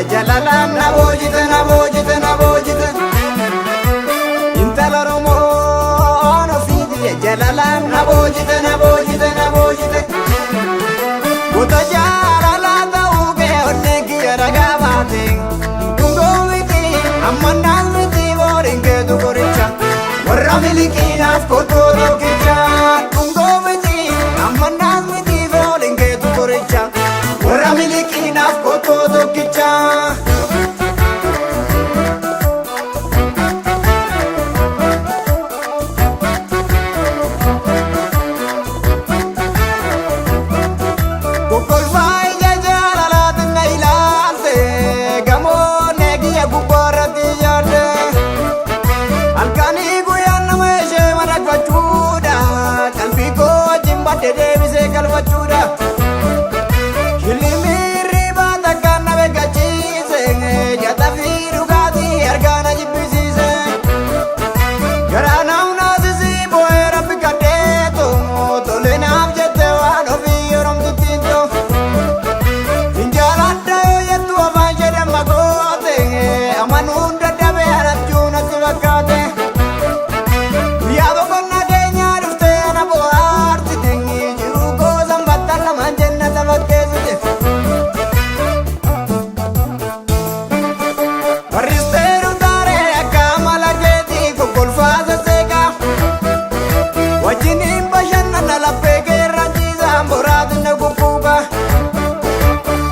kiyya jalalaan na boojite, na boojite, na boojite. Intala Oromoon ofii kiyya jalalaan na boojite, na boojite, na boojite. Goota jaalalaa ta'uu kee onnee kiyya ragaa baate. Dhungoo miti ammannaas miti booriin keetu qoricha. Warra miliqiinaaf kotoo tokkicha. Dhungoo miti ammannaas miti booriin keetu qoricha. Warra miliqiinaaf kotoo tokkicha. Kokkolfaa ija jaalalaatiin na ilaalte, gamoon eegiyya gubbaa irratti ijaarte. Halkanii guyyaan nama ishee madaqfachuudha, qalbii koo wajjin badde deebisee galfachuudha. Shilimiirri baata kan na beekachiise, nyaata fi dhugaatii argaa na jibbisiise. Garaa naaf naasisii boo'ee rabbi kadheetu, tole naaf jette waan ofii yoromtutti hin ta'u. Finjaaladha yoo jettu afaan ishee damma goote, amanuun dadhabee arabjuu natti fakkaate. Guyyaa boqonnaa keenyaa dhuftee ana bohaartite, jiruu koo sanbattan lamaan jennata fakkeessite. Barristee dhuftaaree akka amala keetii kokkolfaa sesseeqaa. Wajjiniin bashannana laphee keerra ciisaan boraatiin na kukkuuqa.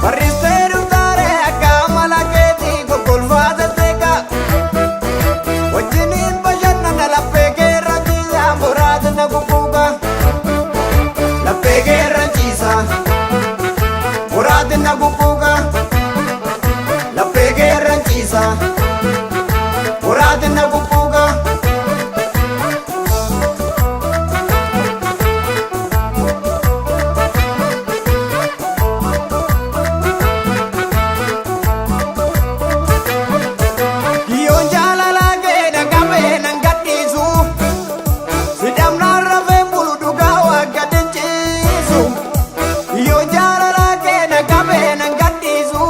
Barristee dhuftaaree akka amala keetii kokkolfaa sesseeqaa. Wajjiniin bashannana laphee keerra ciisaan boraatiin na kukkuuqa. Laphee keerra ciisaa boraatiin na kukkuuqa. Laphee keerra ciisaa boraatiin na kukkuuqa. Yoon jaalalaa kee na qabee nan gadhiisu. Sidhamnaan rafeen bulu dhugaa waaqa dinchiisu. Yoon jaalalaa kee na qabee nan gadhiisu.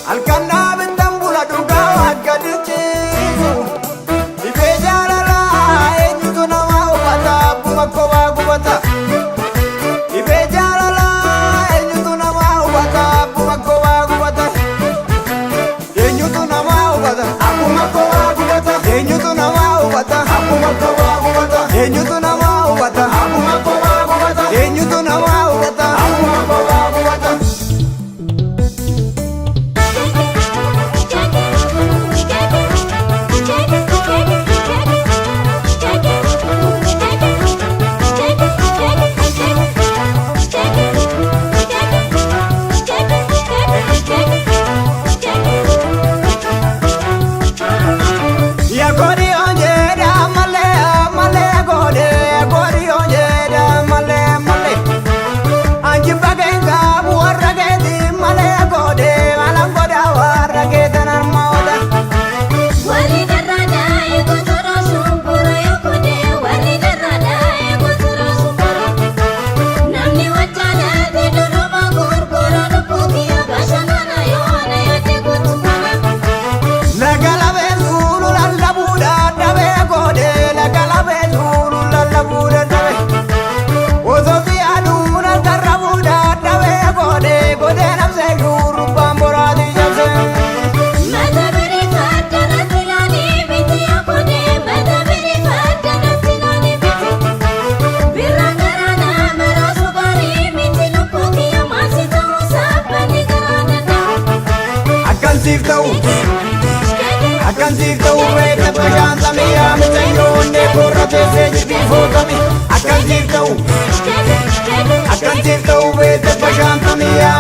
Halkan dhaabittan bula dhugaa waaqa dinchiisu. Dhibee jaalalaa eenyutu nama hubata, abbuma kophaa gubata. Dhibee jaalalaa eenyutu nama hubata, abbuma kophaa gubata. Eenyutu nama hubata? Akkuma kophaa gubata. Eenyutu nama hubata? Akkuma kophaa gubata. Eenyutu nama hubata? Akkuma kophaa gubata. Eenyutu nama hubata? Akkuma kophaa gubata. Yaagodi onjeedha malee malee godhe, yaagodi onjeedha malee malee. Anji bageenga warra keeti malee godhe, malan godha warra keetan harma oda. Warri darraadhaa eeguu sumbura yookudee, warri darraadhaa eeguu sumbura. Namni wajjaalate duruma gurgura lubbuu kiyya bashannana yoona yaadde guutuu kana. Laga labee suulu lallabuudha dhabee godhe, laga labee suulu lallabuudha dhabe. Osoo si aduun harkarrabuudha dhabee godhe, godhe nabsee shurrubbaan boraatii cabse. Mata biree farda ilaalee miti yookudee, mata biree farda ilaalee miti. Birraa garaanaa maraasu gaarii miti lubbuu kiyya maasii ta'uu saaphanni garaa danda'u. Akkan siif ta'u, akkan siif ta'u beekta bashaantamee yaa mucayyoo onnee korra teessee jilbiifootame. Akkan siif ta'u, akkan siif ta'u beekta bashaantamee yaa